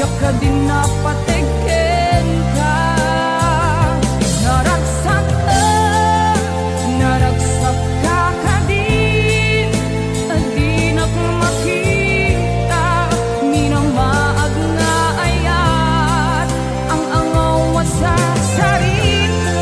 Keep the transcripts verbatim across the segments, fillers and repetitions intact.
Kadi napateg kenka, naragsak, naragsak ka kadin, a dinak makita, minamaag nga ayat, ang angaw a sasarita.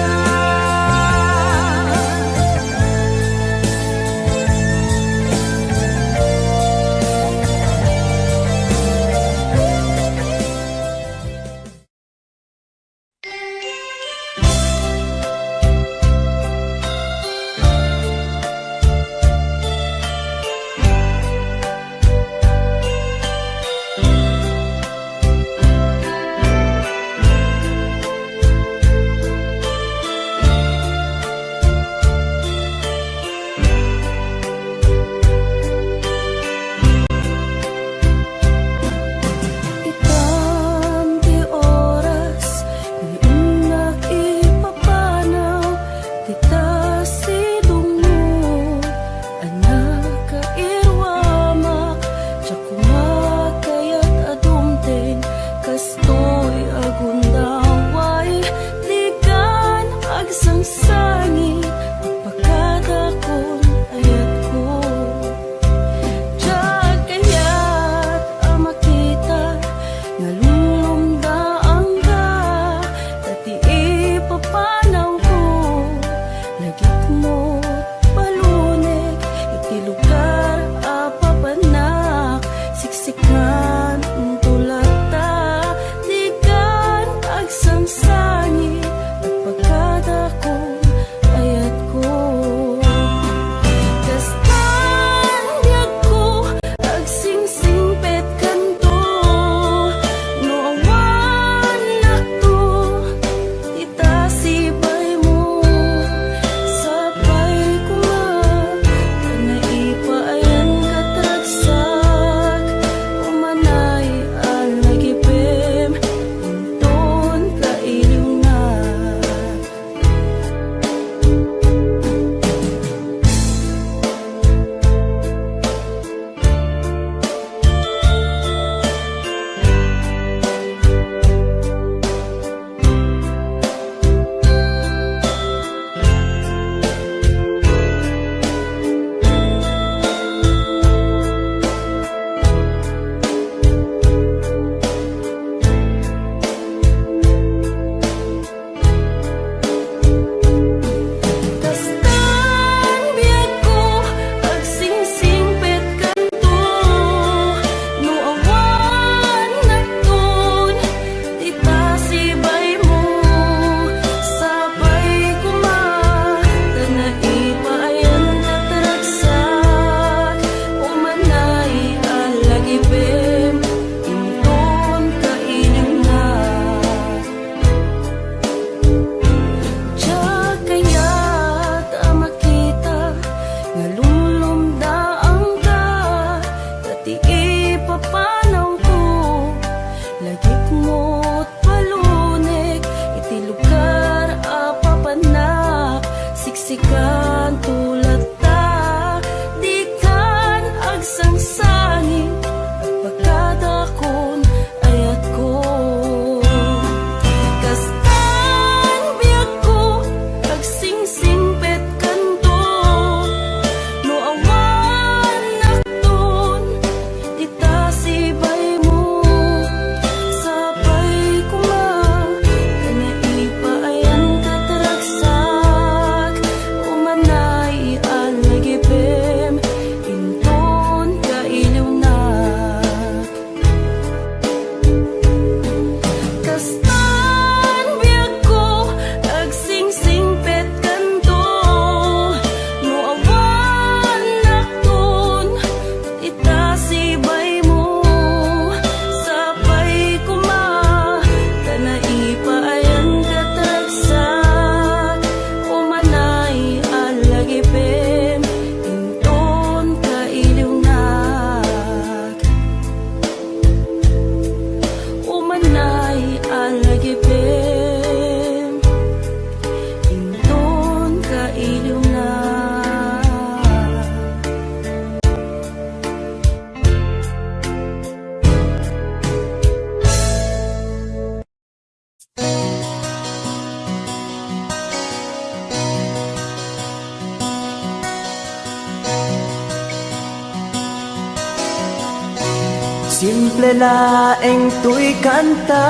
Simple laeng toy kanta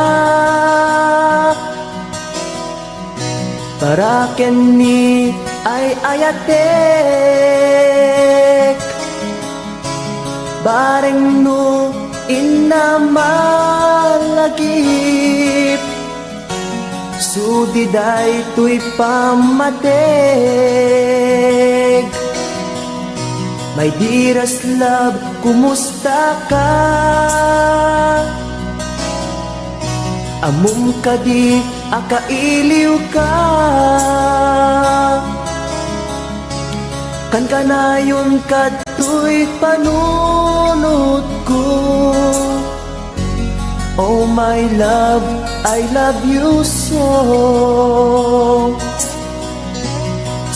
para ken ni ay-ayatek. Bareng no inna malagip, sudi daytoy pammateg. My dearest love, kumusta ka? Ammom kadi a kailiw ka? Kankanayon kadtoy panunotko. Oh my love, I love you so.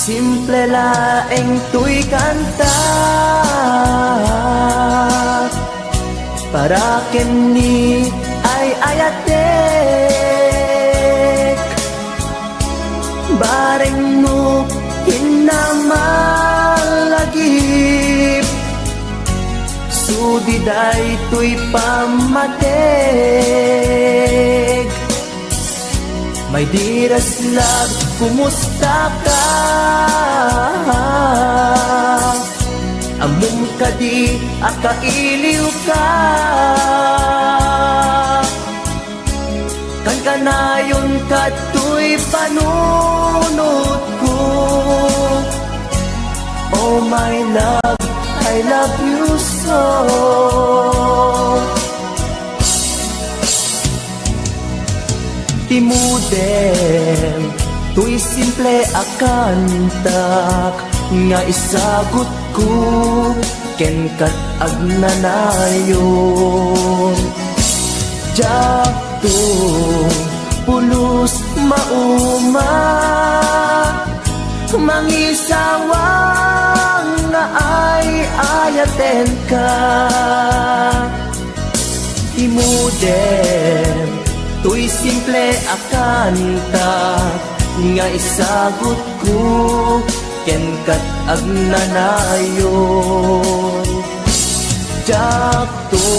Simple laeng toy kanta para ken ni ay-ayatek. Bareng no inna malagip, sudi daytoy pammateg. My dearest love, kumusta ka? Ammom kadi a kailiw ka? Kankanayon kadtoy panunotko. Oh my love, I love you so. Ti modem toy simple a kantak nga isagutko ken kat agnanayon. Diakto pulos mauma, mangisawang nga ay-ayatenka. Ti modem toy simple a kanta nga isagutko ken kat agnanayon. Diakto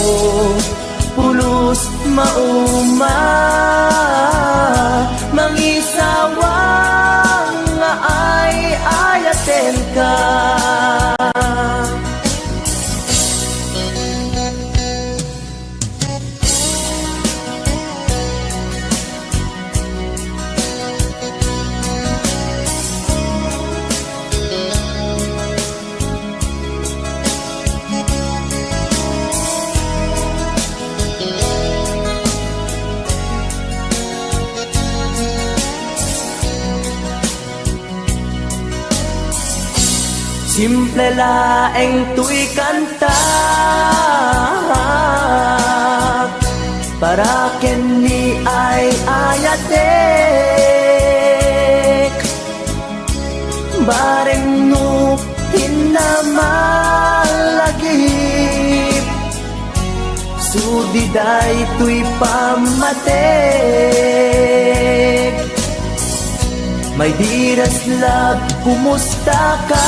pulos mauma, mangisawang nga ay-ayatenka. Simple laeng toy kanta para ken ni ay-ayatek. Bareng no inna malagip, sudi daytoy pammateg. My dearest love, kumusta ka?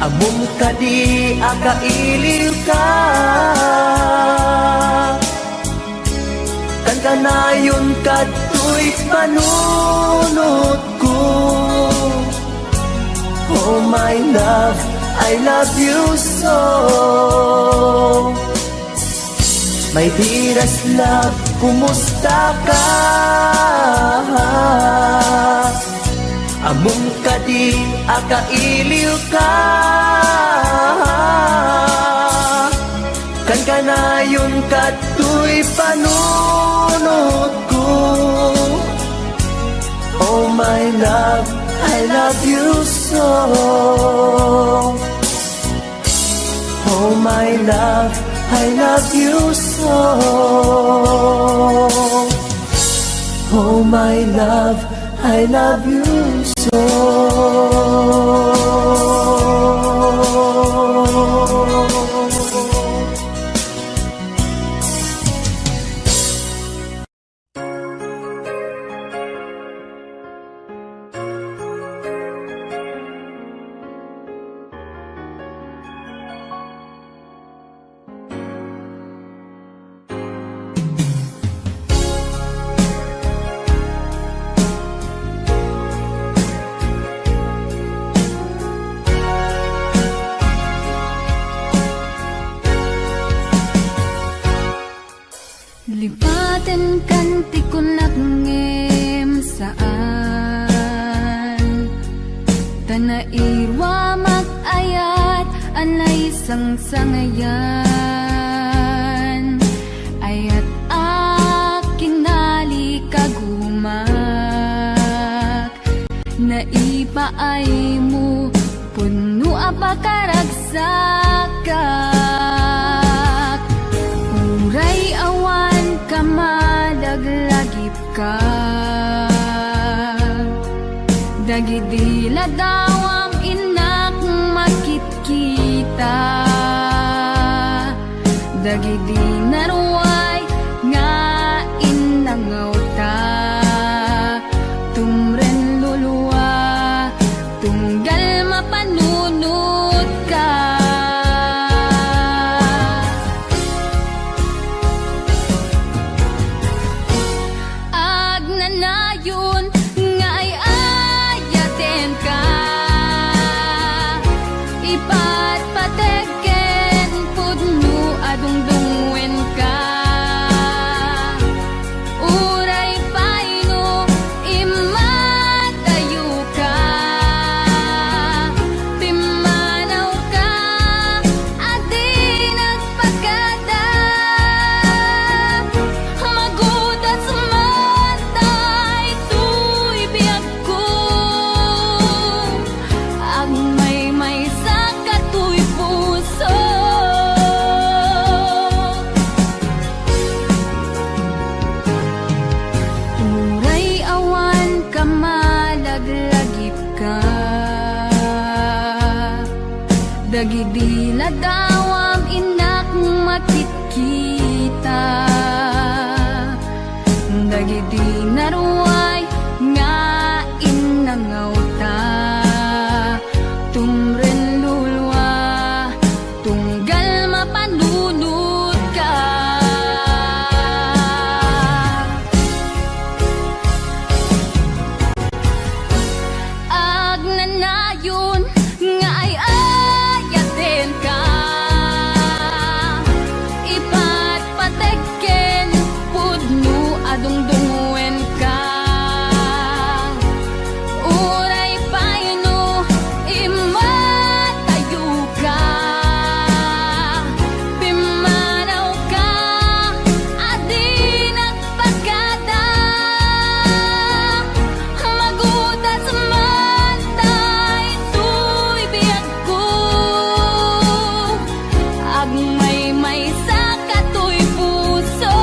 Ammom kadi a kailiw ka? Kankanayon kadtoy panunotko. Oh my love, I love you so. My dearest love, kumusta ka? Ammom kadi a kailiw ka? Kankanayon kadtoy panunotko. Oh my love, I love you so. Oh my love, I love you so. Oh my love, I love you so. Lipatenkan ti kunak ngem saan. Ta nairuamak ayat a naisangsangayan. Ayat a kinalikagumak. Naipaaymo, pudno a pakaragsakak. Uray awan ka, malaglagipka. Dagidi ladawam, innak makitkita. Dagidi naruay nga innangawta, tumren lulua, tunggal mapanunotka. Agnanayon nga ay-ayatenka, ipatpateg ken pudno a dungdungngoenka. Uray pay no immatayoka, pimmanawka a di nagpakada. Magudas man daytoy biagko, agmaymaysa katoy puso. Uray awan ka, malaglagipka. Dagidi ladawam, innak makitkita. Dagidi naruay nga innangawta, tumren lulua, tunggal mapanunotka. Agnanayon nga ay-ayatenka, ipatpateg ken pudno a dungdungngoenka. Uray pay no immatayoka, pimmanawka a di nagpakada. Magudas man daytoy biagko, agmaymaysa katoy puso.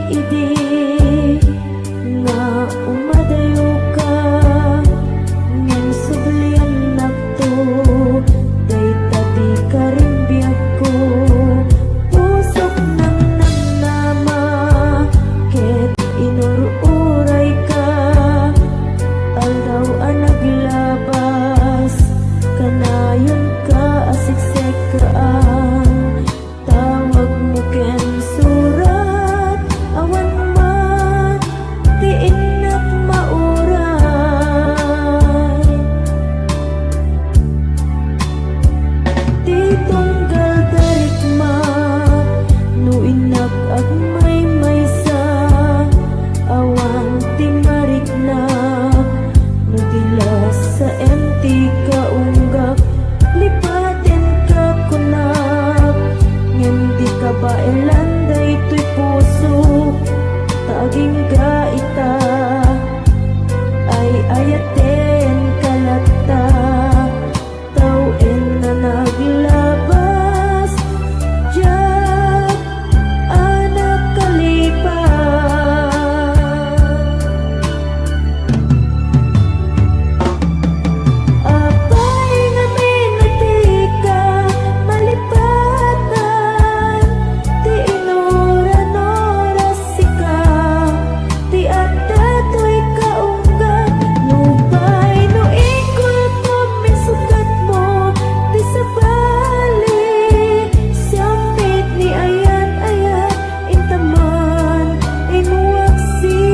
Idi nga umadayoka, ngem subliannakto dayta ti karimbiagko. Pusok nangnamnama ket inur-urayka. Aldaw a naglabas, kanayonka a siksekkaan. Tawagmo ken surat, awan man ti innak mauray. Ti tunggal darikma, no innak agmaymaysa, awan ti marikna. No ti lasaem ti kaunggak, lipatenka kunak, ngem di kabaelan daytoy pusok, ta agingga ita, ay-ayatenka latta. Tawen a naglabas, diak a nakalipat. Apay ngamin a dika malipatan ti inuran-uras sika? Ti adda toy kaunggan, nupay no ikulpom insukatmo ti sabali, sammit ni ayat-ayat, intaman, inwaksi.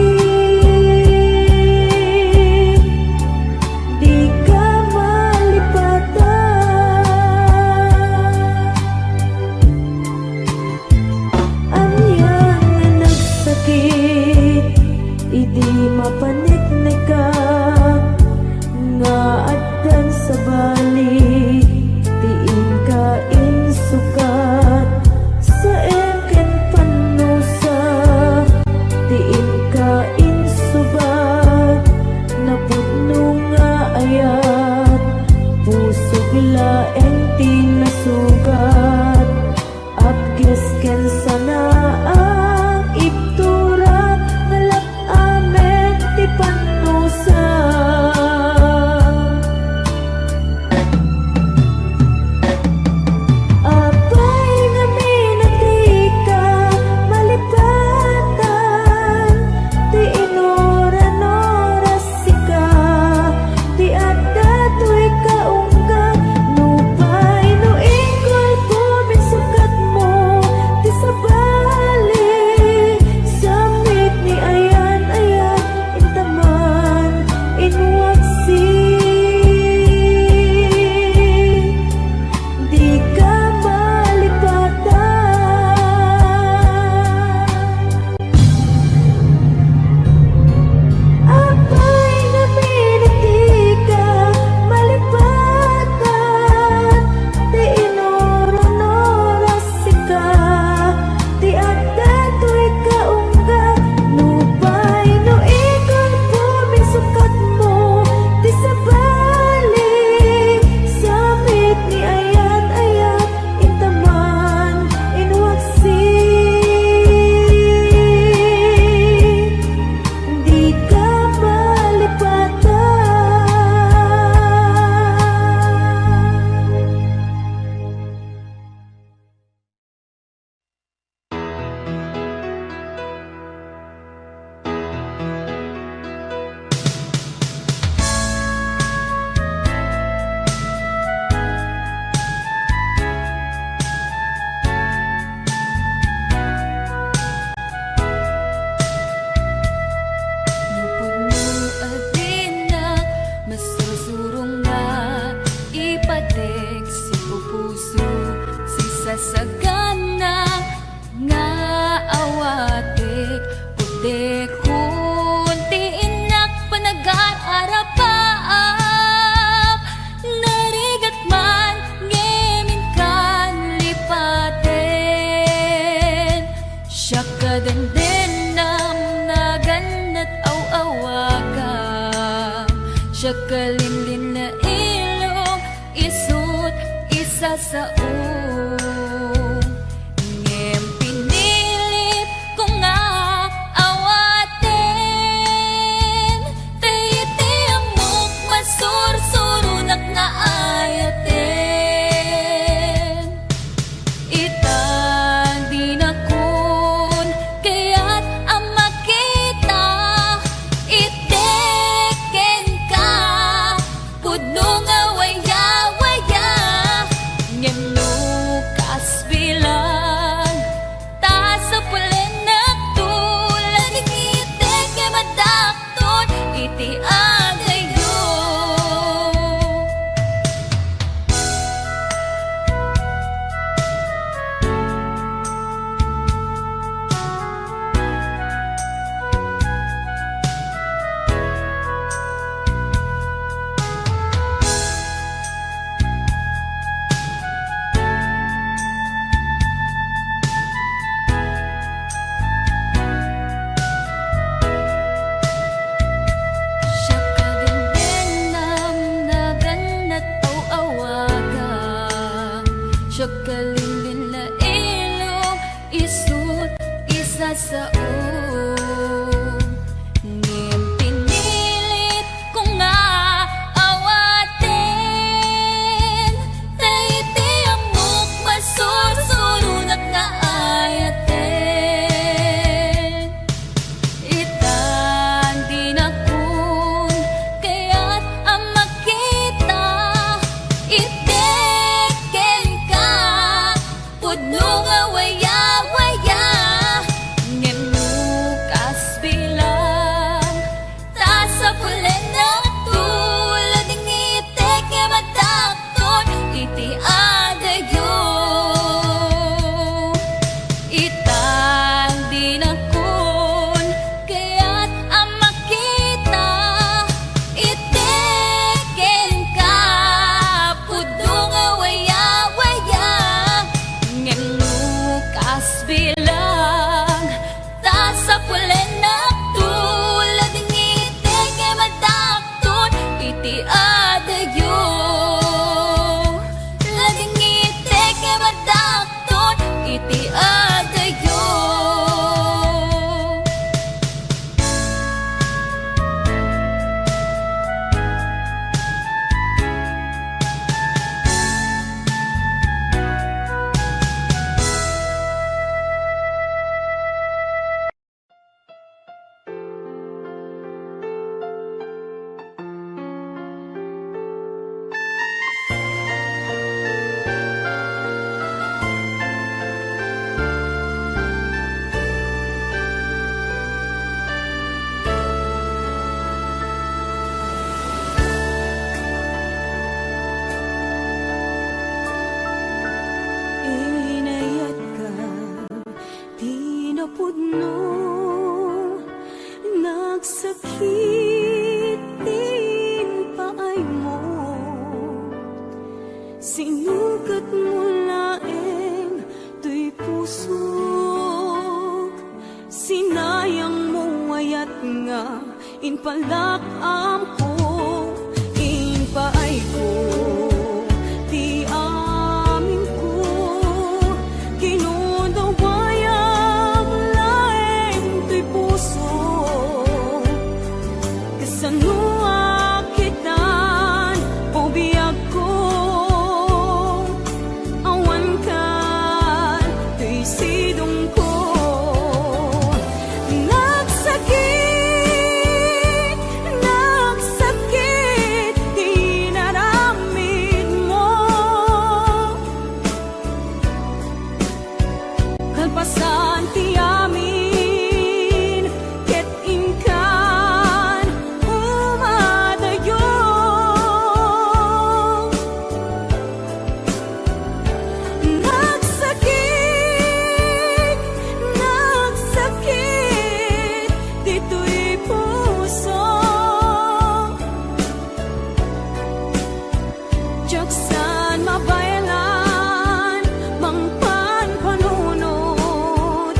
Dika malipatan. Ania nga nagsakit idi mapaneknekak nga addan sabali ti inka insukat, saem ken pannusa ti inka insubat, napudno nga ayat, pusok laeng ti nasugat. Apges ken sanaang ibtura, nalap-amen ti pannusa. Apay ngamin a dika malipatan ti inuran-uras sika? Ti adda toy kaunggan, nupay no ikulpom insukatmo ti sabali, sammit ni ayan-ayat, intaman, inwaksi. Dika malipatan. Apay ngamin a dika malipatan ti inuran-uras sika, ti adda toy kaunggan, nupay no ikulpom insukatmo ti sabali, sammit ni ayat-ayat, intaman, inwaksi. Dika malipatan. Napudno a dinak masursuro nga ipatek ti pupuso, sisasagana nga awatek, putekon ti innak, panagar-arapaak, narigat man ngem inkan lipaten. Siak a dendennam, nagannat aw-awagam, siak a linlinna ilong, isut' isasaom. Ngem pinilit ko nga Kalinlinlailom, isu't isasao. Ngem pinilit ko nga awaten, ta iti ammok masursuronak nga ayaten. Itan dinakon kayat a makita, iti kenka pudno nga wayawaya, ngem no kas bilang, ta sapulennak tulad ngitek nga madakton iti adayo. Itan dinakon kayat a makita, iti kenka pudno nga wayawaya, ngem no kas bilang, ta sapulennak tulad ngitek nga madakton iti adayo. Tulad ngitek nga madakton iti adayo. Inayatka ti napudno, nagsakit ti impaaymo. Sinukatmo laeng toy pusok, sinayangmo ayat nga impalak-amko, impaayko ti amingko, kinudawayam laeng toy puso. Kasano a kitan, o biagko, awan kan toy sidongko. Nagsakit, nagsakit ti inaramidmo. Kalpasan ti amin, ket inkan umadayo. Nagsakit, nagsakit ditoy puso. Diak san mabaelan, mangpan panunot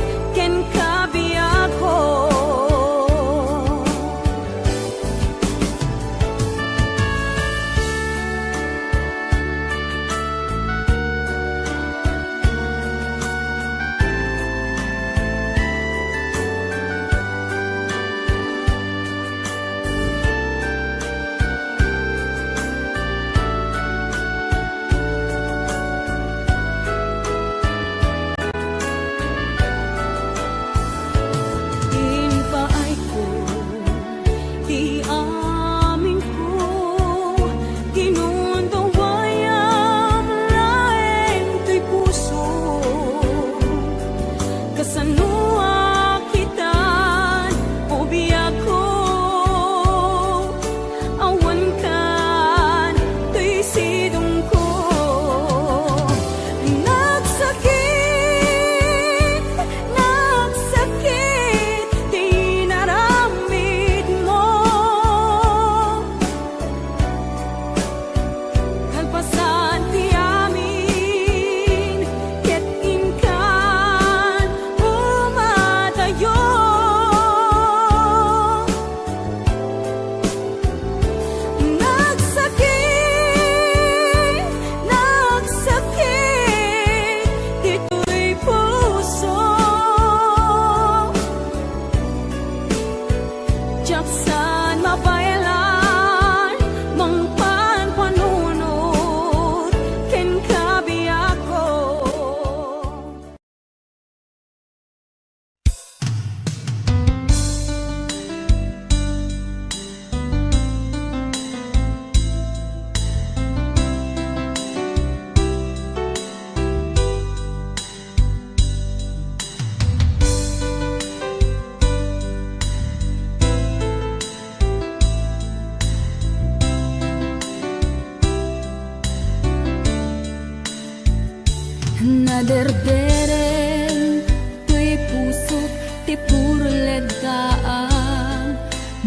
Naderdereng toy pusok ti puro leddaang,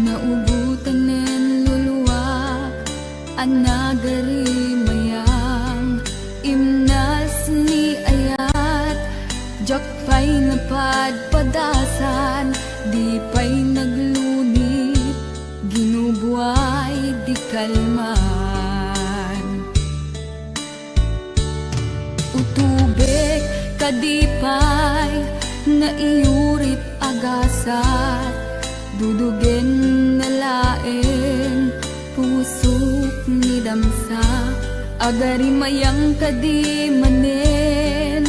naubotanen luluak a nagarimayang. Imnas ni ayat, diak pay napadpadasan, di pay naglunit, ginubuay di kalman. Utubek kadi pay nga iyurit a gasat, dudugen na laeng pusok ni damsa. Agarimayang kadi manen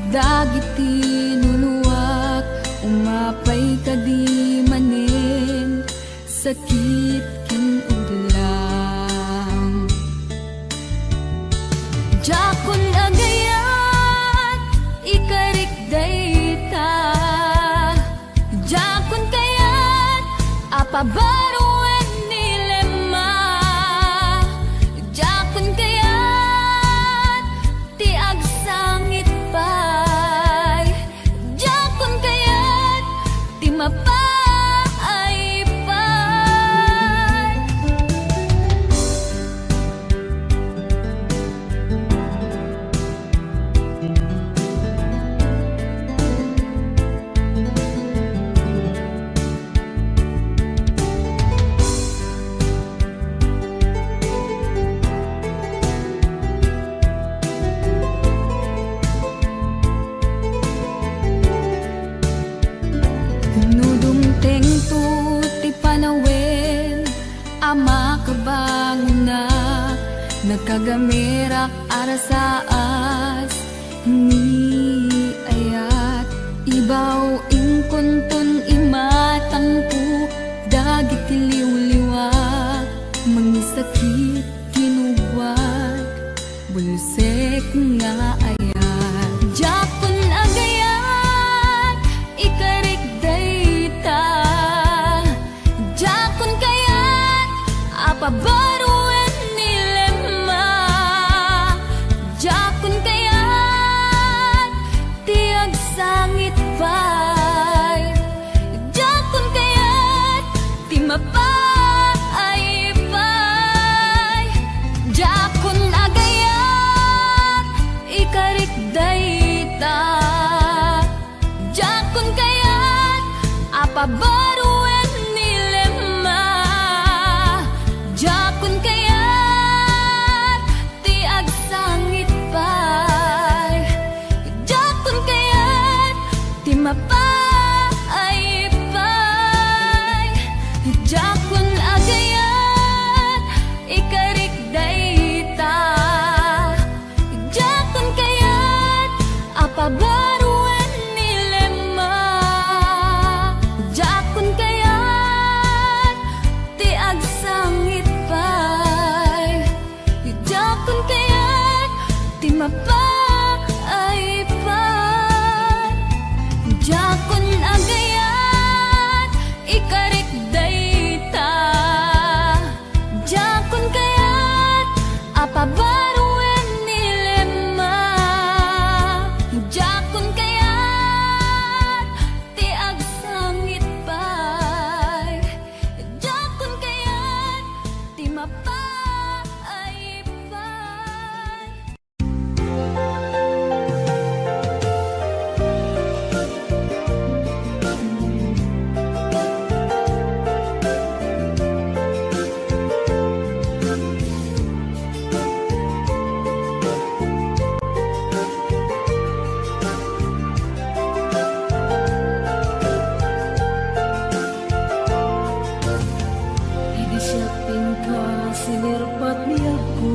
dagiti luluak, umapay kadi manen sakit ken ublang. Diakon agayat ikarik dayta. Diakon kayat a pabaruen ni Lemma. Diakon kayat ti agsangit pay. Diakon kayat ti mapaaypay. No dumtengto ti panawen a makabangonnak, nagkagamerak a rasaas ni ayat. Ibaw inkonton imatangko dagiti liwliwa, mangisakit, kinugwat, bulsek nga ayat. Diakon agayat ikarik dayta. Diakon kayat a pabaruen ni Lemma. Diakon kayat ti agsangit pay. Diakon kayat ti mapaaypay. Diakon agayat ikarik dayta. Diakon kayat a pabaruen ni Lemma. Diakon kayat ti agsangit pay. Diakon kayat ti mapaaypay. Diakon agayat ikarik dayta. Diakon kayat a pabaruen ni Lemma. Diakon kayat ti agsangit pay. Diakon kayat ti mapaaypay. Diakon agayat ikarik dayta. Diakon kayat a pabaruen ni Lemma. Diakon kayat ti agsangit pay. Diakon kayat ti mapaaypay. Idi siak ti inka, sinirpat ni agko.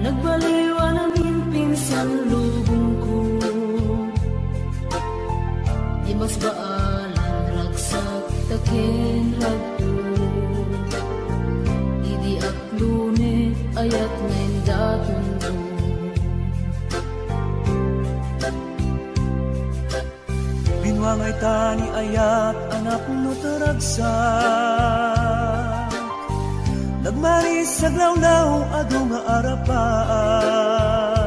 Nagbaliwan amin pinsan lubongko. Di mas baalan ragsak ta ken ragdok. Idi aklone, ayat nga indatonko. Binuangay ta ni ayat a napno ta ragsak. Nagmaris aglawlaw, adu nga arapaan.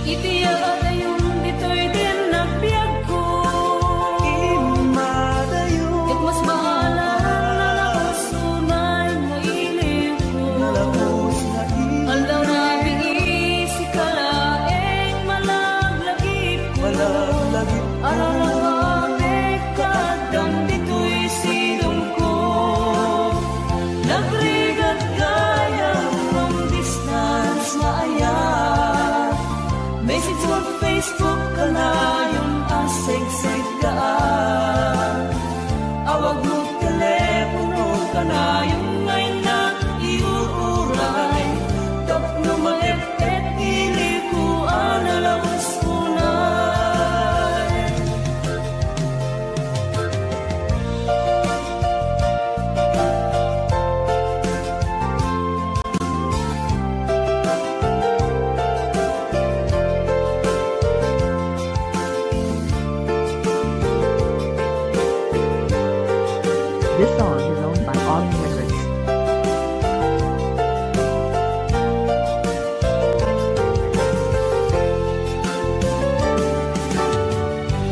Iti yaatayum ditoy din nagbiagko. Immadayo. Ket mas maalan a nalaus unay nga ilimko. Nalaus nga ilimko. Aldaw rabii sika laeng malaglagipko. Malaglagipko. Araragapek ka addam ditoy sidongko. Nagrigat gayam long distance nga ayat. Message ken Facebook kanayon a segseggaan. Awag mo telepono kanayon nga innak iuray. Tapno maep-ep iliko a nalaus unay. This song is owned by Augie Records.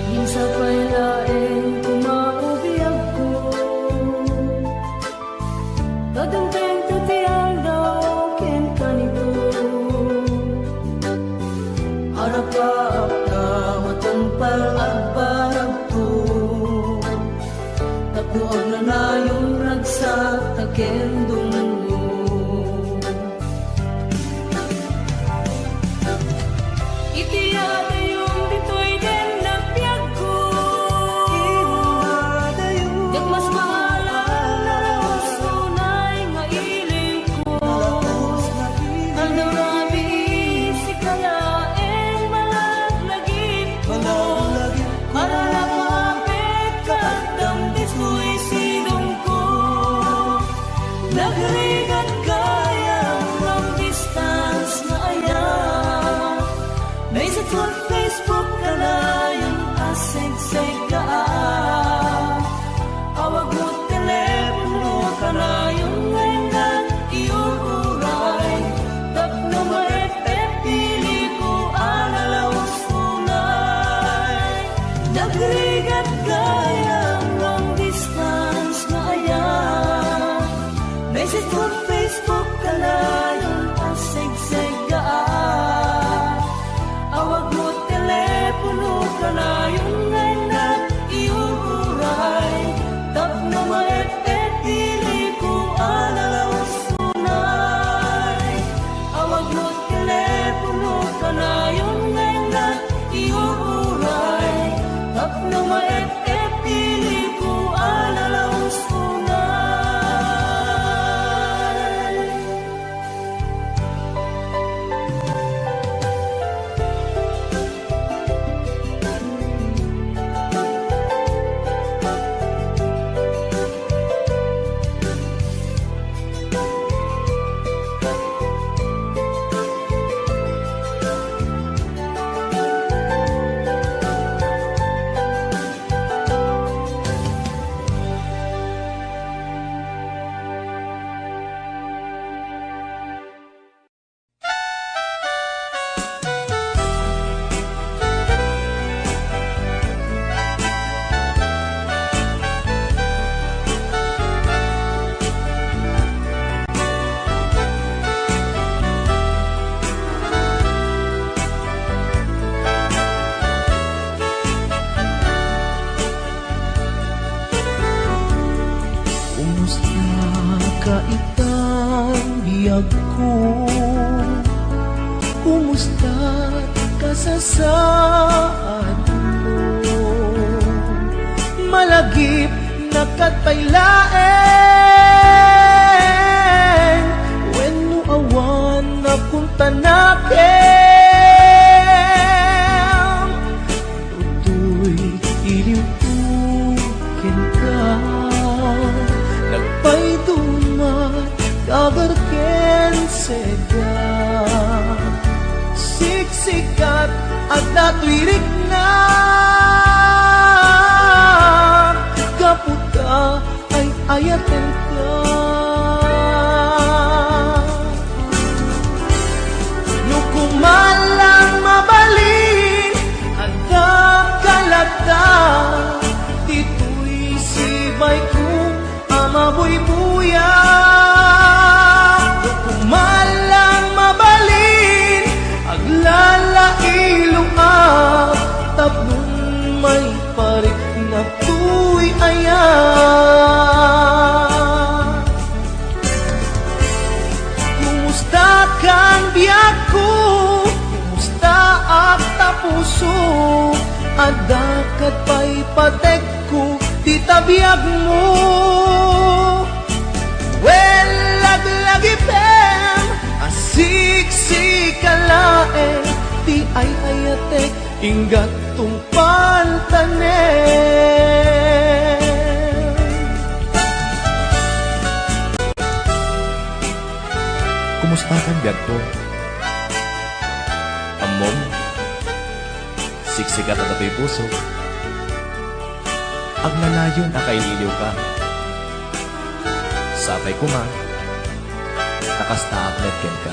Minsan pay laeng koma biagko. Tadengtengto ti aldaw kenka nito. Arapaapta, matungpal agbaragto. Tapno agnanayon, ragsakta ken dumngop. Iti yaatayum ditoy din nagbiagko. Immadayo. Ket mas maalan a nalaus unay nga ilimko. Nalaus nga ilimko. Aldaw rabii sika laeng malaglagipko. Malaglagipko. Araragapek ka addam ditoy sidongko. Nagrigat gayam long distance nga ayat. Message ken Facebook kanayon a segseggaan. Awag mo telepono kanayon nga innak iuray. Tapno maep-ep iliko a nalaus unay. Nagrigat gayam long distance nga ayat. Message ken Facebook kanayon a segseggaan. Awag mo telepono kanayon nga innak iuray. Tapno maep-ep iliko a nalaus unay. Awag mo telepono kanayon nga innak iuray. Tapno maep-ep iliko a nalaus unay. Kumusta ka itan biagko? Kumusta kasasaadmo? Malagipnaka pay laeng wenno awan a kuntanakem. Toy ilimko kenka, nagpaiduma ti agar ken sega. Siksikat, adda toy rikna, gapu ta ay-ayatenka. No koma lang mabalin Adda ket pay patekko ti tabiagmo. Wen, laglagipem a siksika laeng ti ay-ayatek, inggat tungpal tanem. Kumustakan biagko? Ammom, siksikat a datoy pusok. Agnanayon a kailiwka. Sapay koma, ta kasta ak met kenka.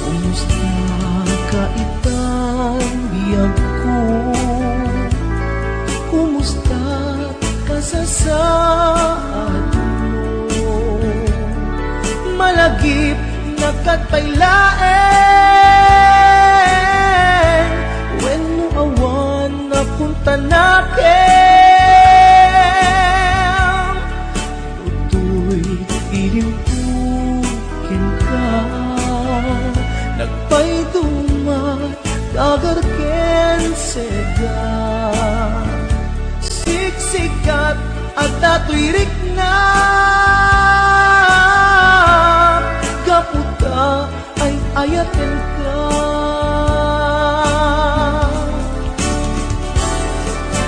Kumusta ka itan, biagko? Kumusta kasasaadmo? Malagipna ket pay laeng wenno awan napuntanakem. Toy iliwko kenka, nagpayduma, dagar ken sega. Siksikat a datoy rikna, gapu ta ay-ayatenka.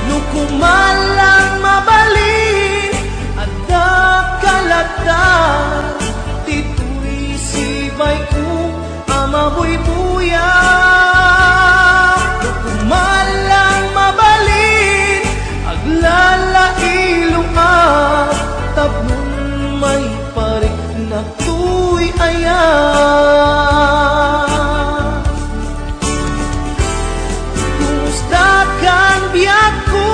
No koma lang mabalin, adda ka latta, ditoy sibayko a mabuybuya. No koma lang mabalin, aglalailoak tapno maipariknak toy ayat. Kumusta kan, biagko?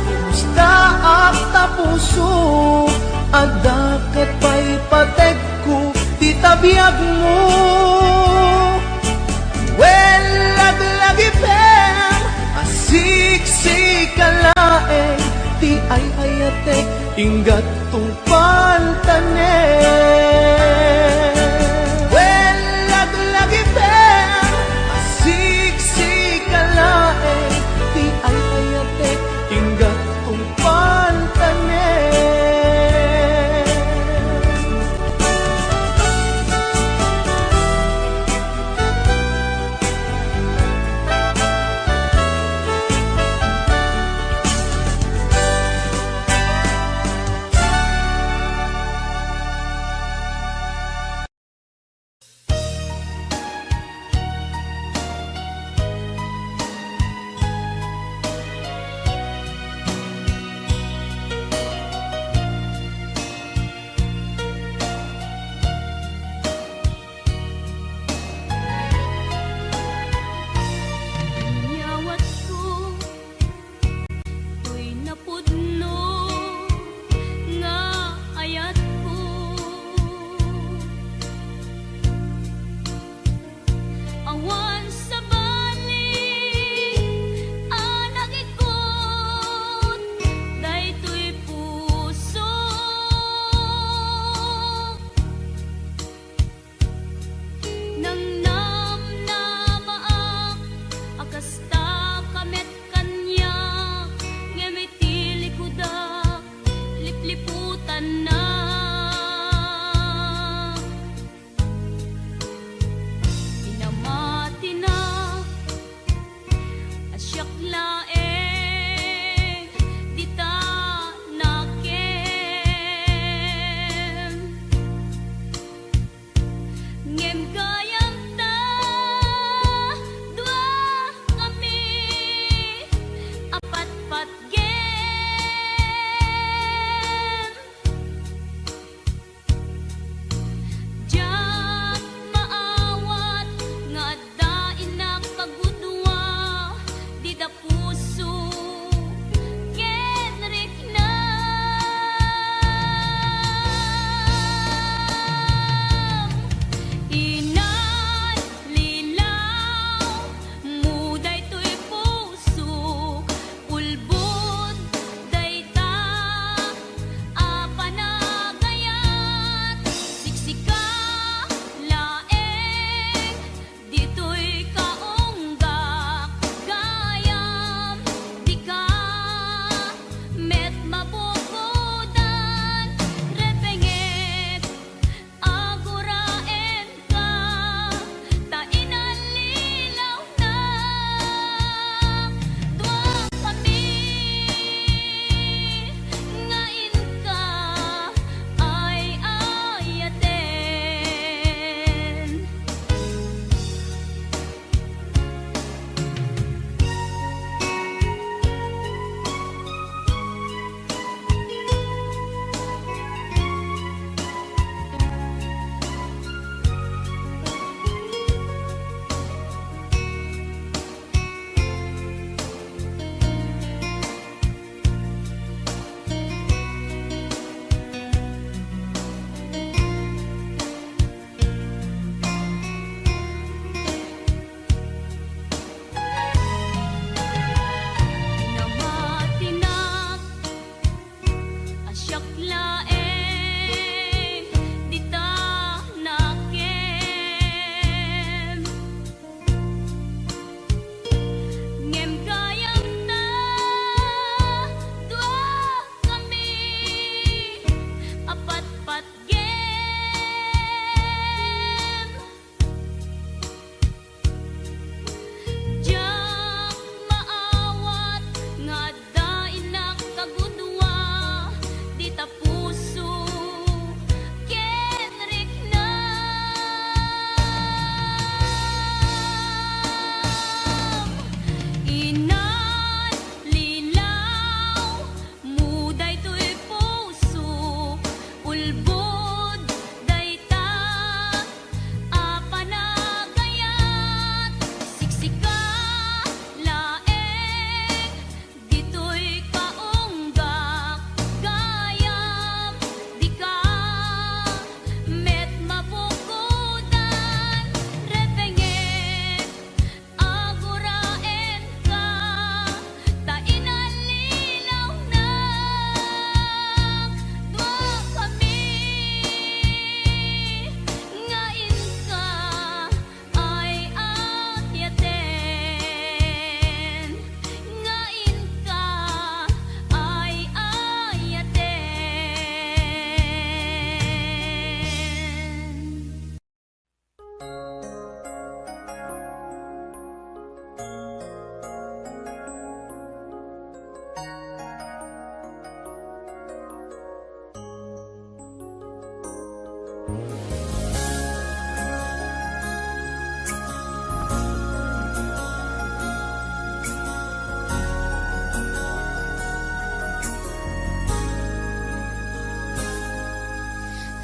Kumusta ak ta puso? Adda ket pay patekko ti tabiagmo. Wen, laglagipem a siksika laeng ti ay-ayatek, inggat tungpal tanem. Wen, laglagipem a siksika laeng ti ay-ayatek, inggat tungpal tanem.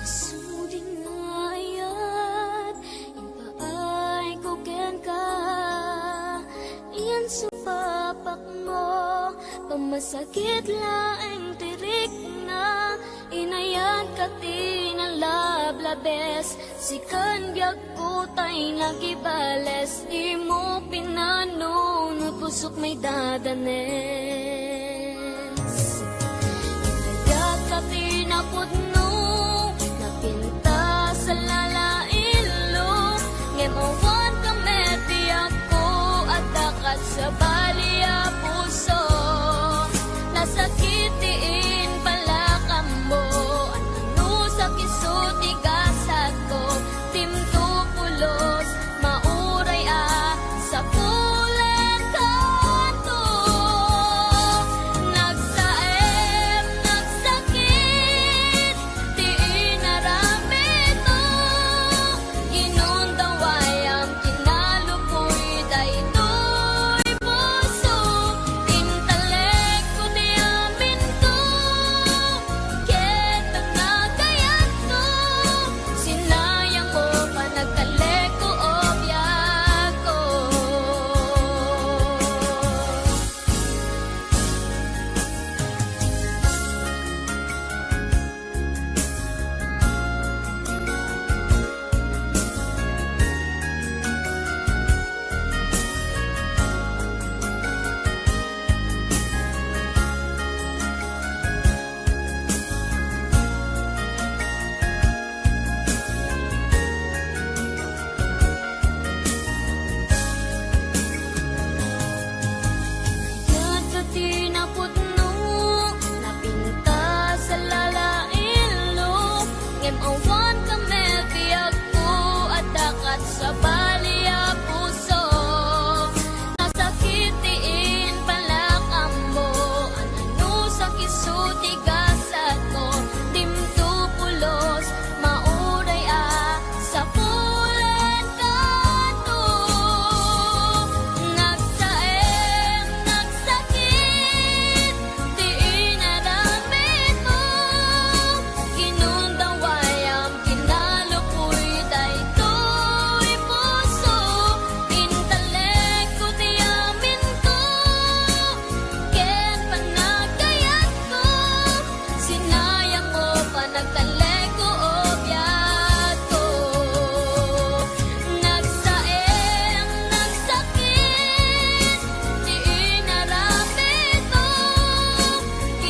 Sumuding ayat, impaay ko kenka. Iyan supapakmo, pamasakit laeng ti rikna. Inayat ka ti nalablabes, sikan biag Kutay nagibales, dimo pinanunot, pusok may dadanes. Inayat ka ti napudno, napintas a lalailo, ngem awan ka met ti agko, adda kat sabali a puso. Nasakit ti impalakammo, anusakit isu ti gasatko. Dimto pulos, mauray a sapulen kanto. Nagsaem, nagsakit ti inaramidmo. Inundawayam kinalupoy daytoy puso. Intalekko ti aminko. Ket nagayatko, sinayangmo panagtalekko, o biagko. Kayat ka ti napudno, napintas a lalailo, ngem awan ka met ti agko, adda kat sabali a puso. Nasakit ti impalakammo, anusakit isu ti gasatko, dimto pulos, mauray a sapulen kanto. Nagsaem, nagsakit ti inaramidmo. Inundawayam kinalupoy daytoy puso. Intalekko ti aminko ken panagayatko. Sinayangmo panagtalekko, o biagko. Nagsaem, nagsakit ti inaramidmo.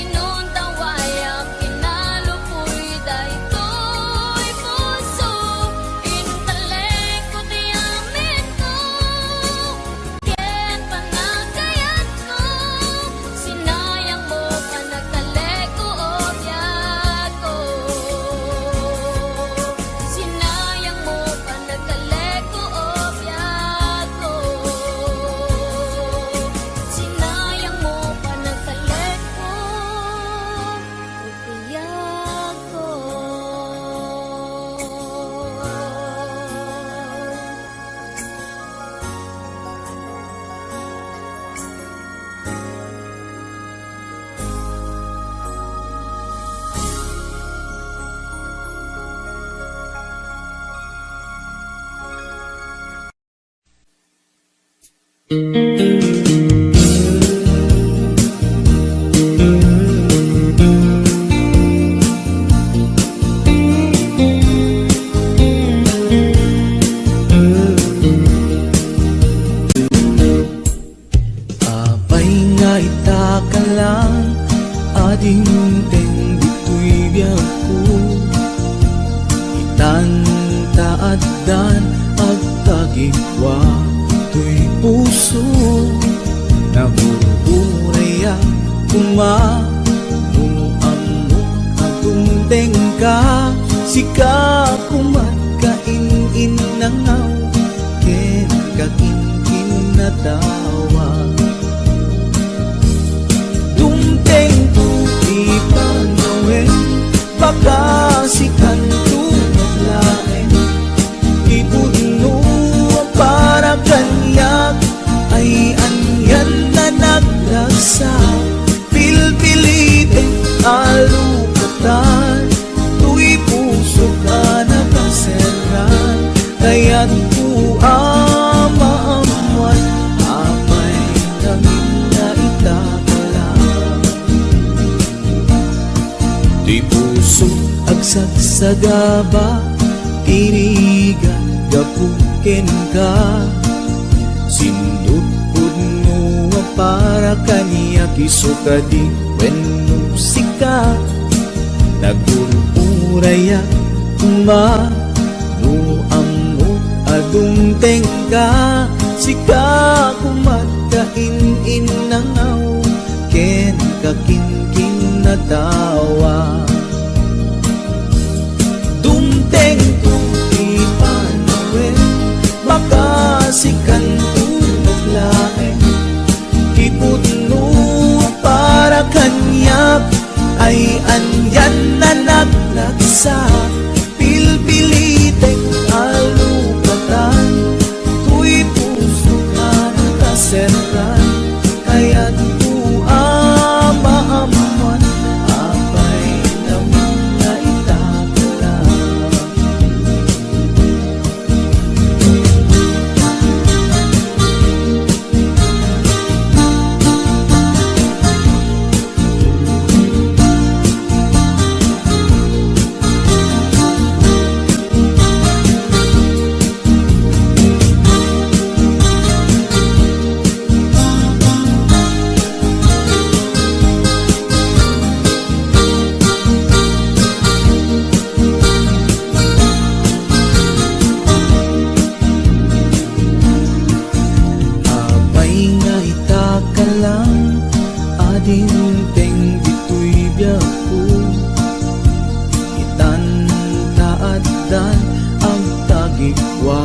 Inundawayam kinalupoy daytoy puso. Intalekko ti aminko ken panagayatko. Sinayangmo panagtalekko, o biagko. Sinayangmo panagtalekko, o biagko. Sinayangmo panagtalekko, o biagko. Apay nga ita ka lang a dimteng ditoy biagko? Itan ta addan agtagikua toy puso. Sagaba ti rigat gapu kenka, sindut pudno a para kaniak, isu kadi wenno sika. Nagur-urayak koma no ammok a dumtengka, sika koma ti in-innangaw ken kakinkinnatawa. Dumtengko ti panawen, makasikanto met laeng. Ti pudno a para kaniak ay anian a nagragsak. Pilpilitek a lukatan toy pusok a nakaserran. Kayatko a maammuan, apay, ngamin nga itakala. Apay nga itakala, a dimteng ditoy biagko. Itan ta addan agtagikua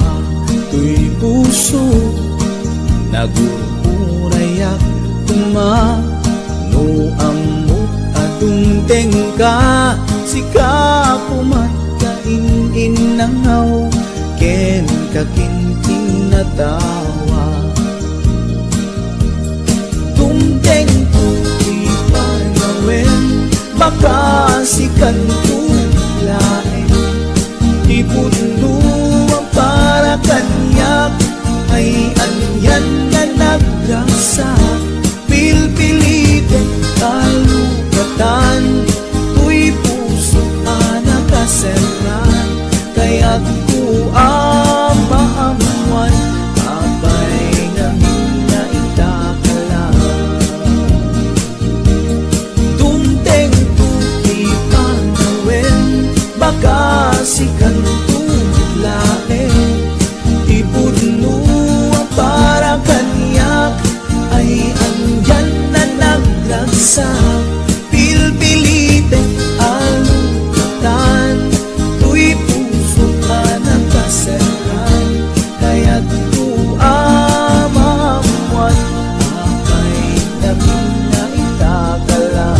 toy puso. Nagur-urayak koma no ammok a dumtengka, sika koma ti in-innangaw ken kakinkinnatawa. Dumtengko ti panawen, makasikanto laeng. Ti pudno a para kaniak ay anian nga nagragsak. Pilpilitek a lukatan toy pusok a nakaserran. Kayatko a maammuan, apay, ngamin nga itakala. Dumtengto ti panawen, makasikanto laeng. Ti pudno a para kaniak ay anian a nagragsak. Pilpilitek a lukatan toy pusok a nakaserran. Kayatko a maammuan, apay, ngamin nga itakala.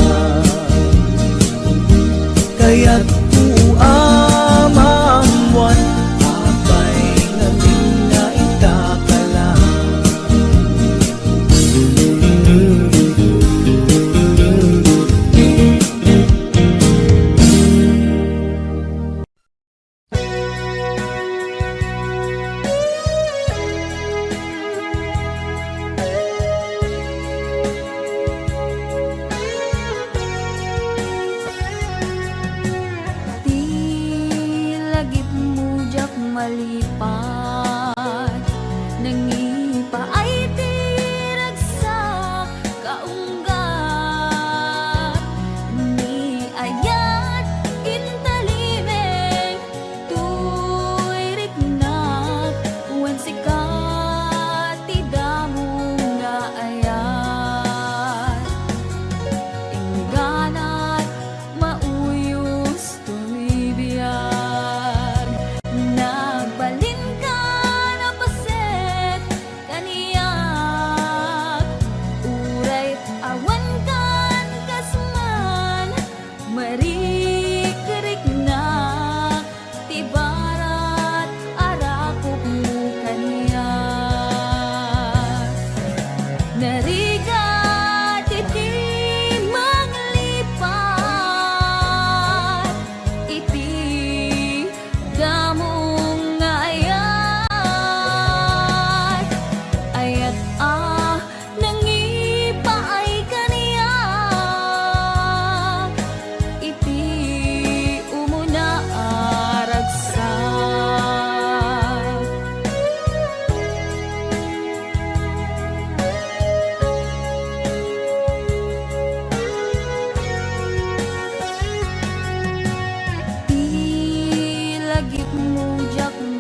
Kayatko a maammuan, apay, ngamin nga itakala. Ti lagipmo diak malipat, nangipaay ti ragsak kaunggat. Ni ayat intalimeng toy riknak, wen sika ti damo nga ayat. Ingganat mauyos toy biag. Nagbalinka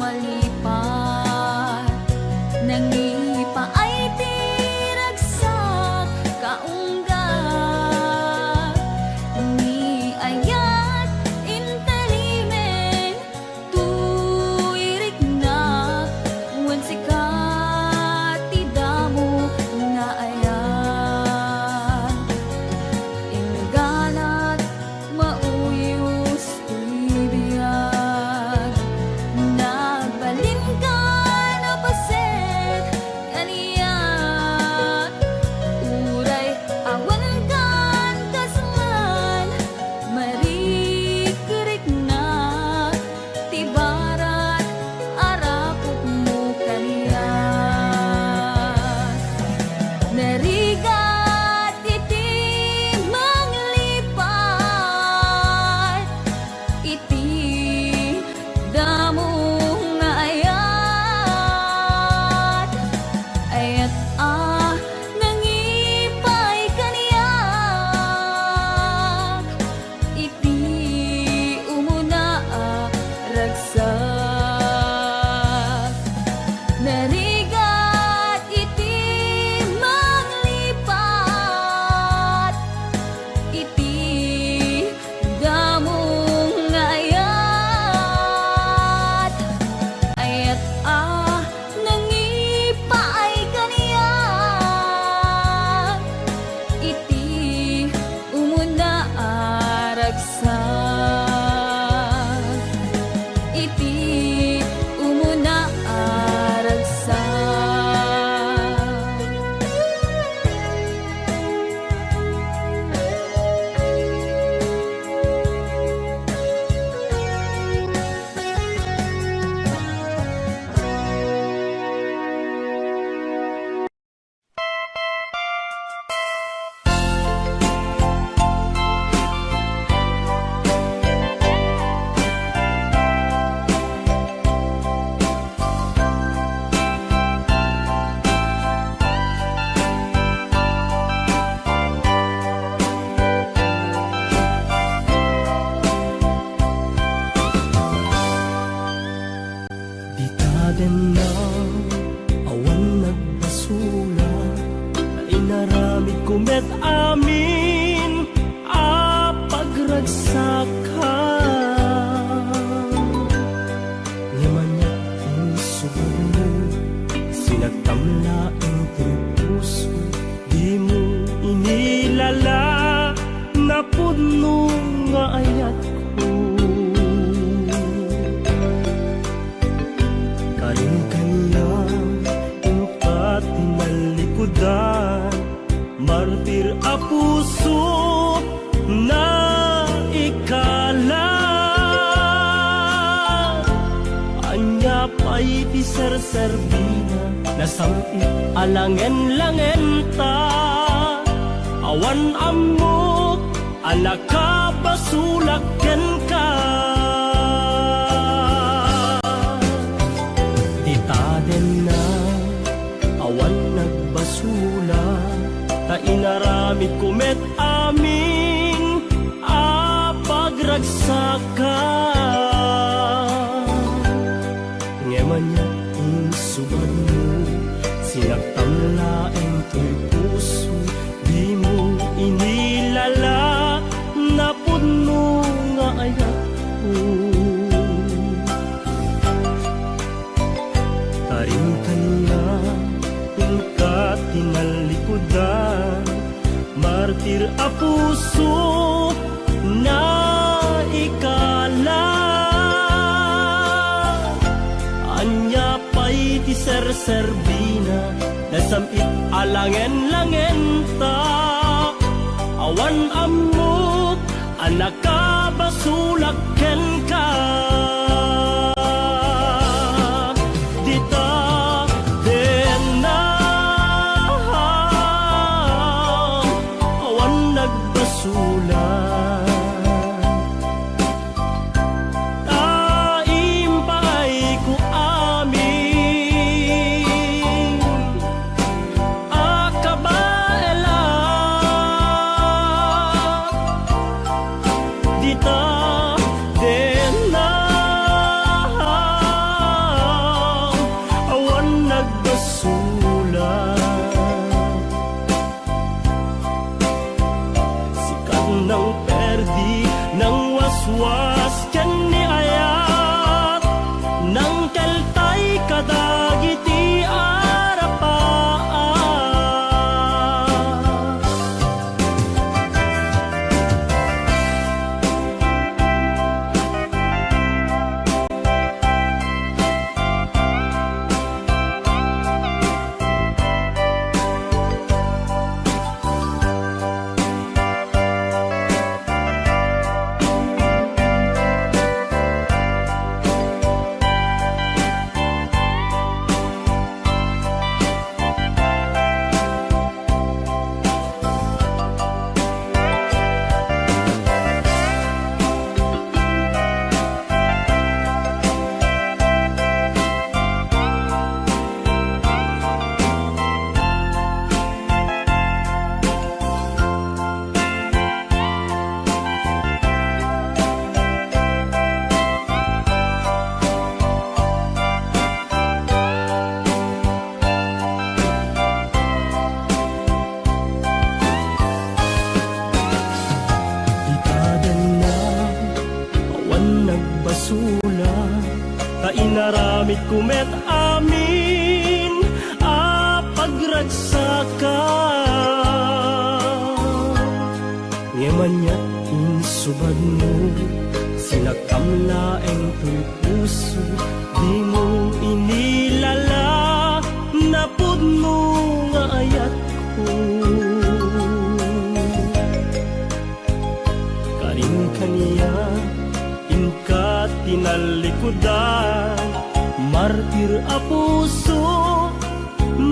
Lipat, nangipaay ti ragsak, kaungga, ni ayat, intalimen, tuiriknak, wen sika ti damo nga ayat. Ingganat, mauyos ti biag. Nagbalinka, napaset, kaniak. Uray awan kan kasman, marikriknak ti barat a raputmo kaniak. Narigat iti manglipat iti damo nga ayat. Ayat a nangipaay kaniak iti umuna a ragsak. Narigat iti manglipat iti damo nga ayat. Ayat a nangipaay kaniak iti umuna a ragsak. Iti umuna a ragsak. Dita denna, awan nagbasolak, ta inaramidko met amin a pagragsakam. Ngem ania ti insubadmo, sinagtam laeng ti puso, dimo inilala, napudno nga ayatko. Karin kaniak, inka ti nallikudan, martir a puso, naikala. Ania pay ti serserbina, nasam-it a langen-langenta. Awan ammok a nakabasolak kenka. Dita denna, awan nagbasolak, ta inaramidko met amin a pagragsakam. Ngem ania ti insubadmo, sinagtam laeng toy puso, dimo inilala, napudno nga ayatko. Karin kaniak, inka ti nallikudan, martir a puso, naikala. Ania pay ti serserbina, nasam-it a langen-langenta. Awan ammok a nakabasolak kenka. Dita denna, awan nagbasolak. Ta impaayko amin a kabaelak. Dita denna, Inaramidko met amin a pagragsakan. Ngem ania insubadmo, sinakam laeng toy puso, dimo inilala napudno nga ayatko. Karin kaniak inka tinallikudan, martir a puso,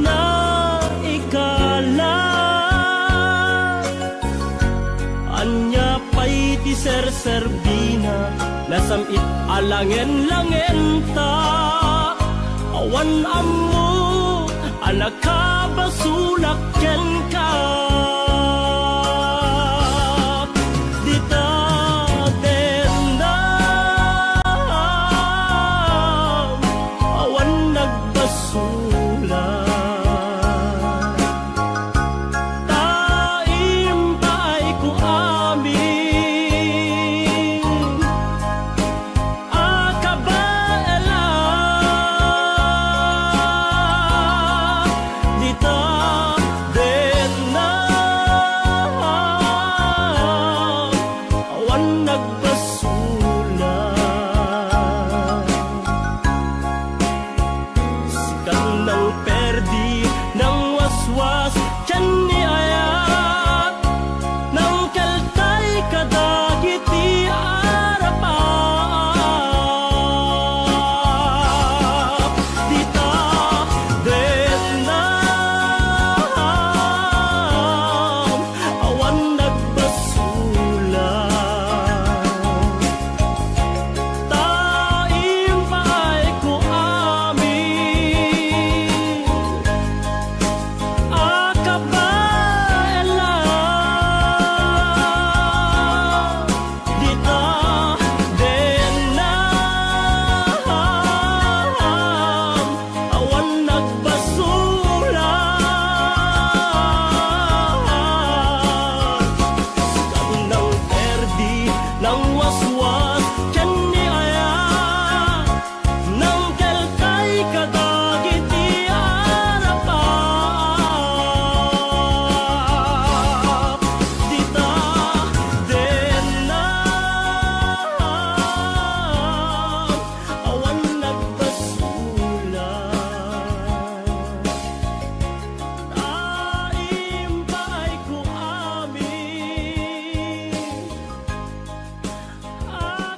naikala. Ania pay ti serserbina, nasam-it a langen-langenta, awan ammo a nakabasolak kenka. Dita dennam, awan nagbasolak. Ta impaayko amin a kabaelan dita dennam, awan nagbasolak. Sika ti nangperdi, nangwaswas ken ni ayat, nangkeltay kadagiti Arab. Dita dennam, awan nagbasolak. Ta impaayko amin a kabaelan dita dennam, awan nagbasolak. Sika ti nangperdi, nangwaswas ken ni ayat, nangkeltay kadagiti Arab. Dita dennam, awan nagbasolak. Ta impaayko amin a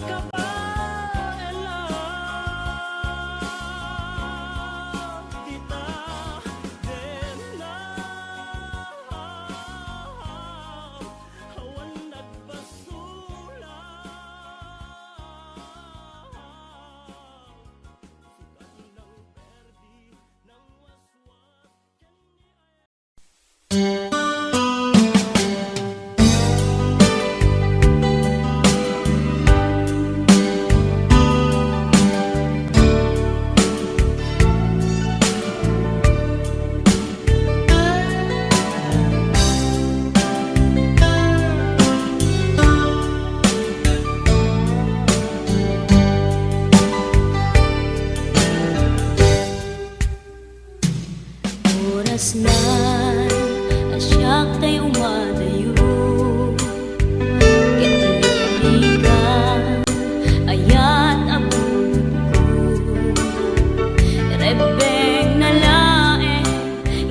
kabaelan dita dennam, awan nagbasolak. Sika ti nangperdi, nangwaswas ken ni ayat. Orasna a siak tay umadayo ket liklikan, ayat a bunotko. Rebbengna laeng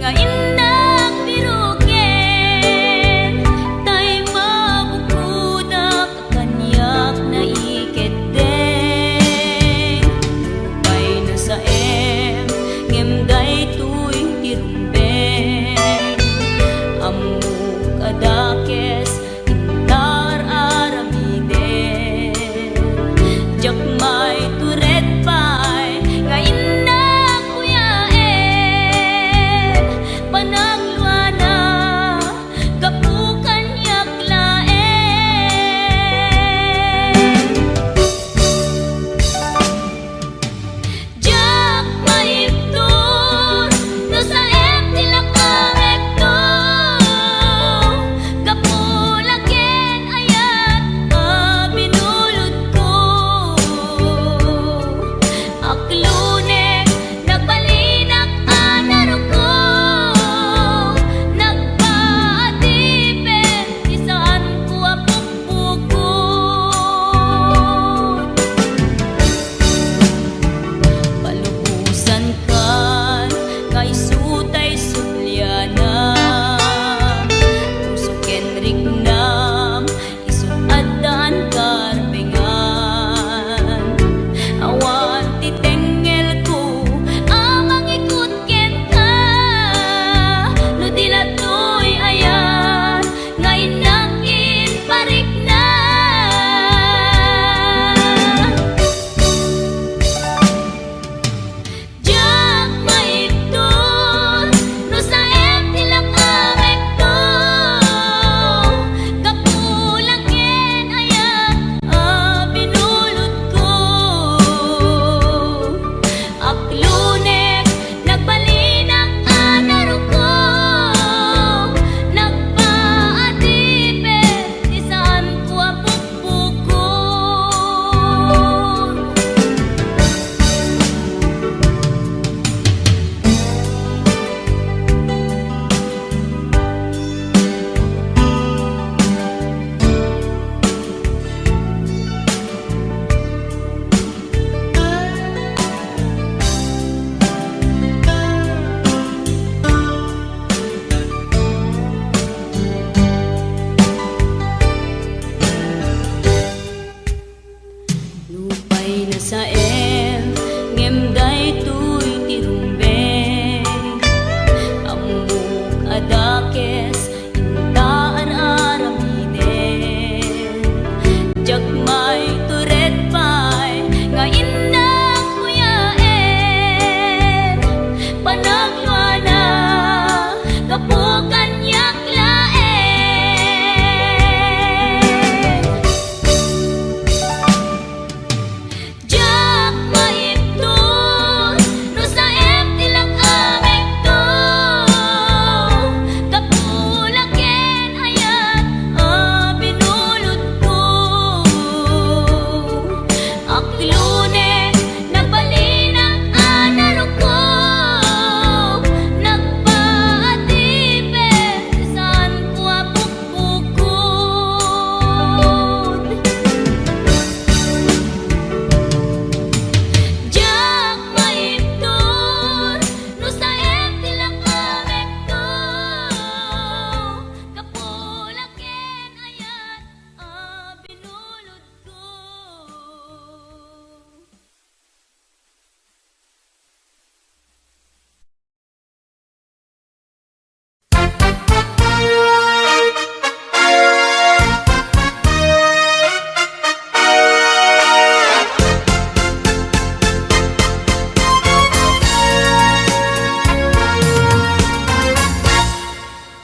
nga innak piruken, tay mabukodak kaniak naikeddeng. Nupay nasaem, ngem daytoy ti rumbeng.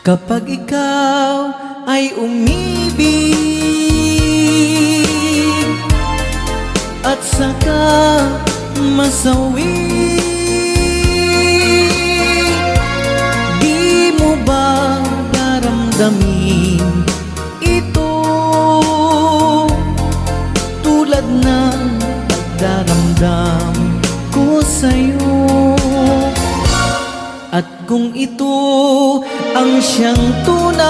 Kapag ikaw ay umibig at saka masawi, di mo ba daramdamin ito tulad ng pagdaramdam ko sa'yo? At kung ito ang siyang tunay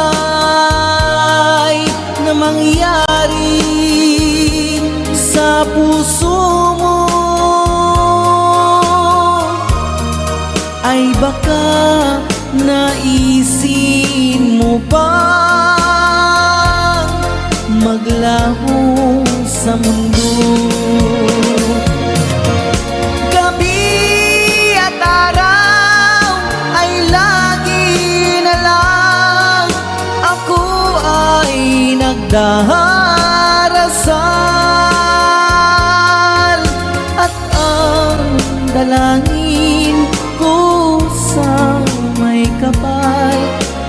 na mangyari sa puso mo, ay baka naisin mo pang maglaho sa mundo. Gabi at araw ay lagi na lang ako ay nagdarasal, at ang dalangin ko sa may kapal,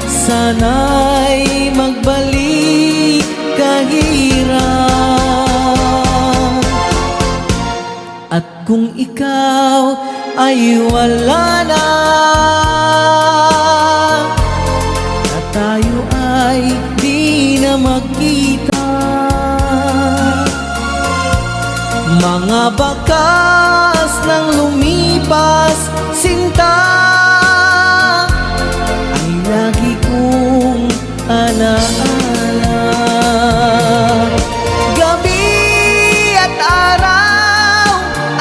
sana'y magbalik kahirap. At kung ikaw ay wala na, na tayo ay di na magkita, mga bakas ng lumipas, sinta, ay lagi kong alaala. Gabi at araw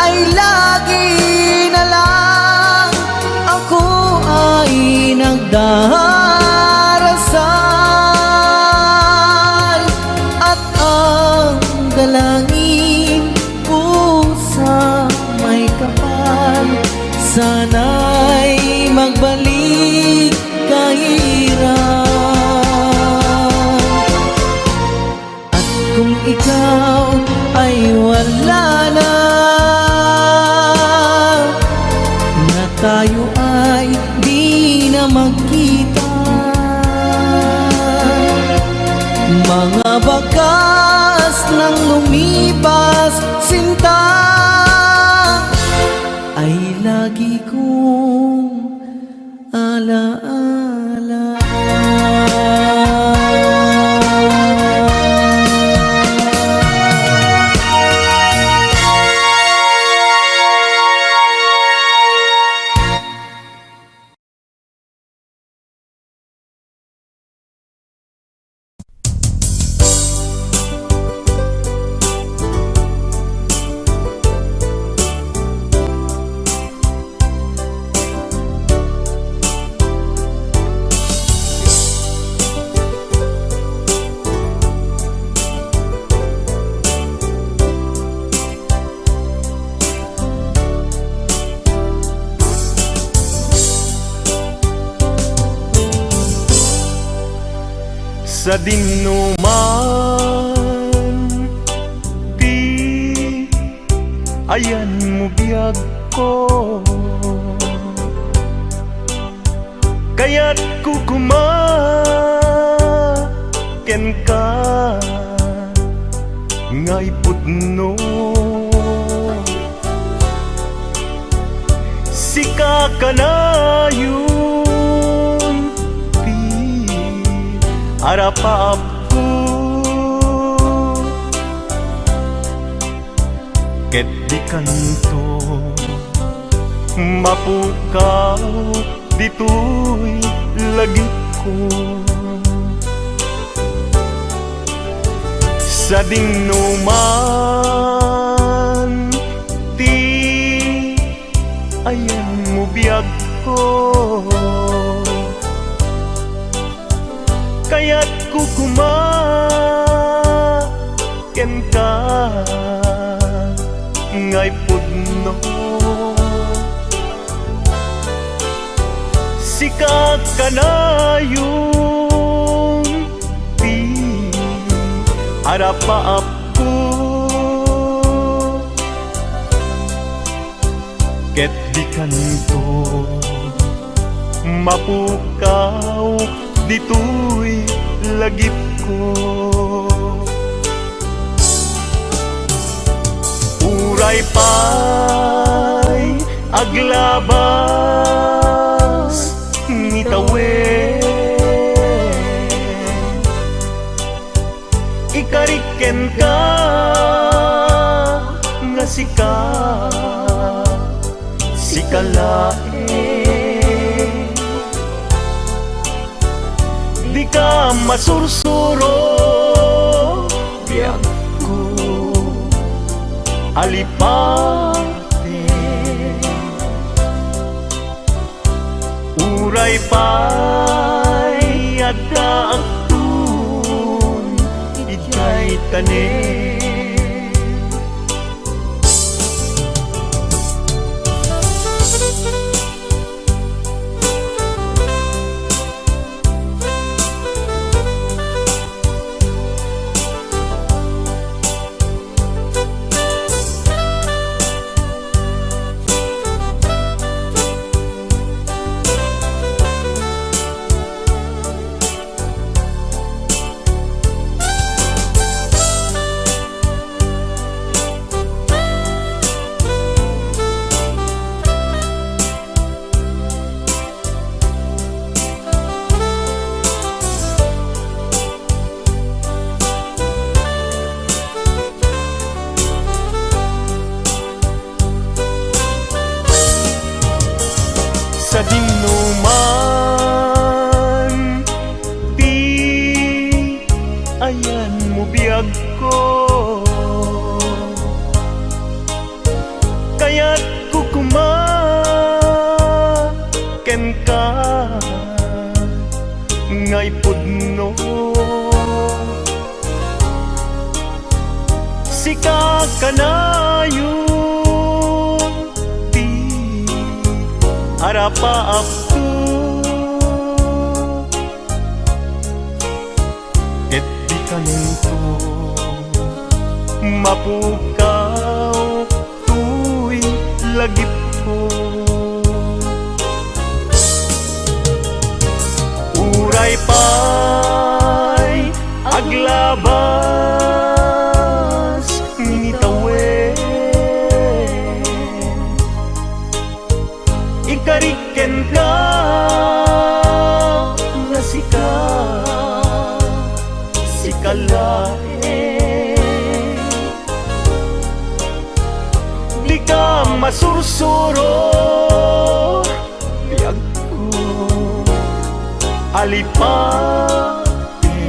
ay lagi na lang ako ay nagdarasal, at ang dalangin ko sa may kapal, sana'y magbalik kahirap. At kung ikaw ay wala na, na tayo ay di na magkita, mga bakas ng lumipas, sinta, ay lagi kong alaala. Sadinoman ti ayanmo biagko, kayatko koma kenka nga ipudno. Sika kanayon ti arapaapko, ket dikanto mapukaw ditoy lagipko. Sadinoman ti ayanmo biagko, kayatko koma kenka nga ipudno. Sika kanayon ti arapaapko, ket dikanto mapukaw ditoy lagipko. Uray pay aglabas ni tawen, ikarik kenka nga sika, sika laeng. Dika masursuro, biagko, alipate. Uray pay adda agton idiay tanem. Sadinoman ti ayanmo, biagko, kayatko koma kenka nga ipudno. Sika kanayon ti arapaapko, ket dikanto mapukaw toy lagipko. Uray pay aglabas ni tawen, ikarik kenka nga sika, sika laeng. Dika masursuro, biagko, alipate.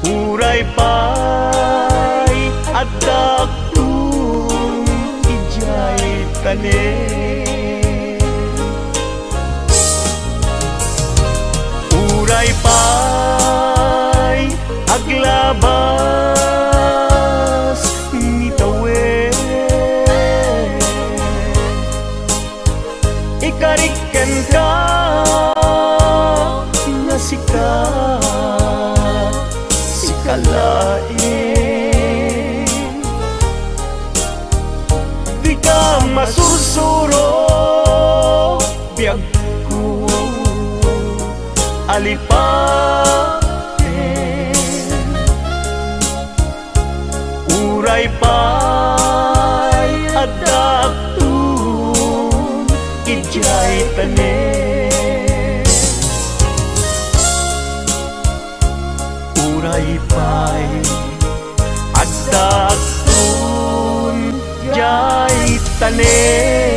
Uray pay adda agton idiay tanem. Uray pay aglabas ni tawen, ikarik kenka nga sika, sika laeng. Dika masursuro, biagko, alipate. Uray pay adda agton idiay tanem. Uray pay adda agton idiay tanem.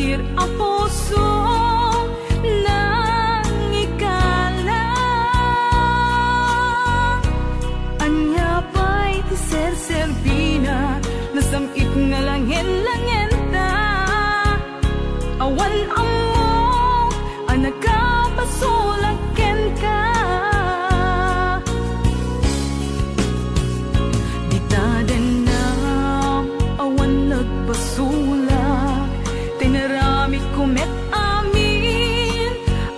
Martir a puso nangikala. Ania pay ti serserbina, nasam-it nga langen-langenta. Awan ammo a nakapasulak kenka. Dita denna, awan nagpasulak, tinaramidko met amin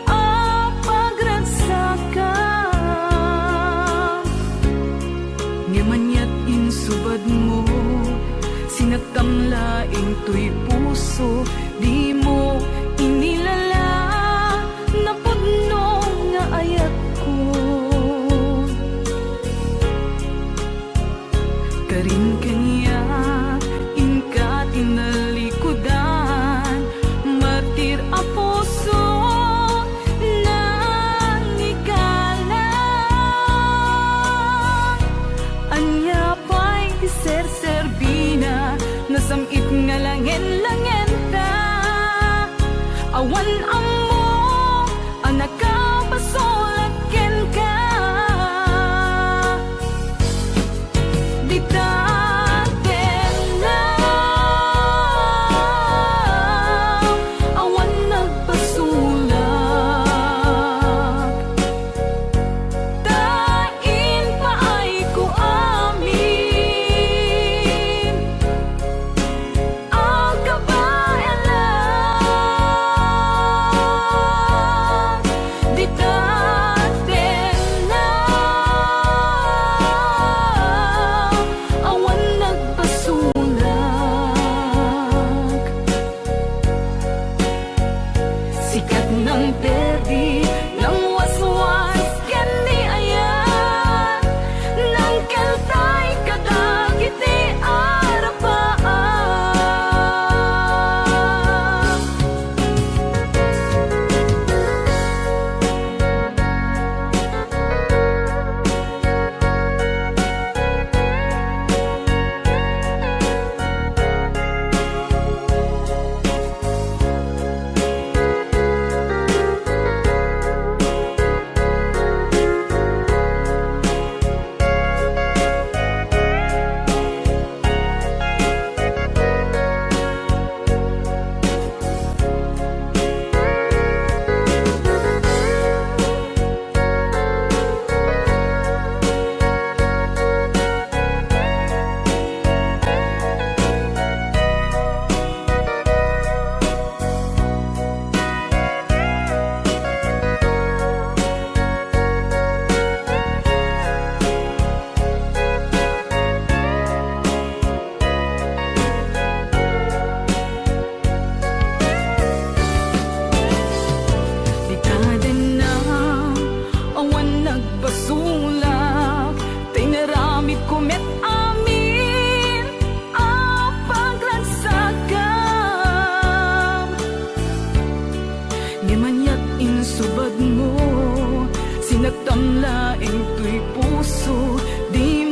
a pagragsakam. Ngem aniat insubadmo, sinaktam laeng toy puso, dimo inilala napudno nga ayatko. Karin kaniak inka tinalikudan, martir a puso nangikala. Ania pay ti serserbina, nasam-it nga langen-langenta. Awan ammo a nakapasulak kenka. Dita denna, awan nagpasulak. Ta impaayko amin a kabaelan. Dita denna, awan nagpasulak. Sikat nang perdi, nang waswas ken ni ayat, nang keltay kadagiti arapaak. Dita denna, awan nagpasulak, ta inaramidko met amin a pagragsakam. Ngem aniat insubadmo, sinaktam laeng toy puso, di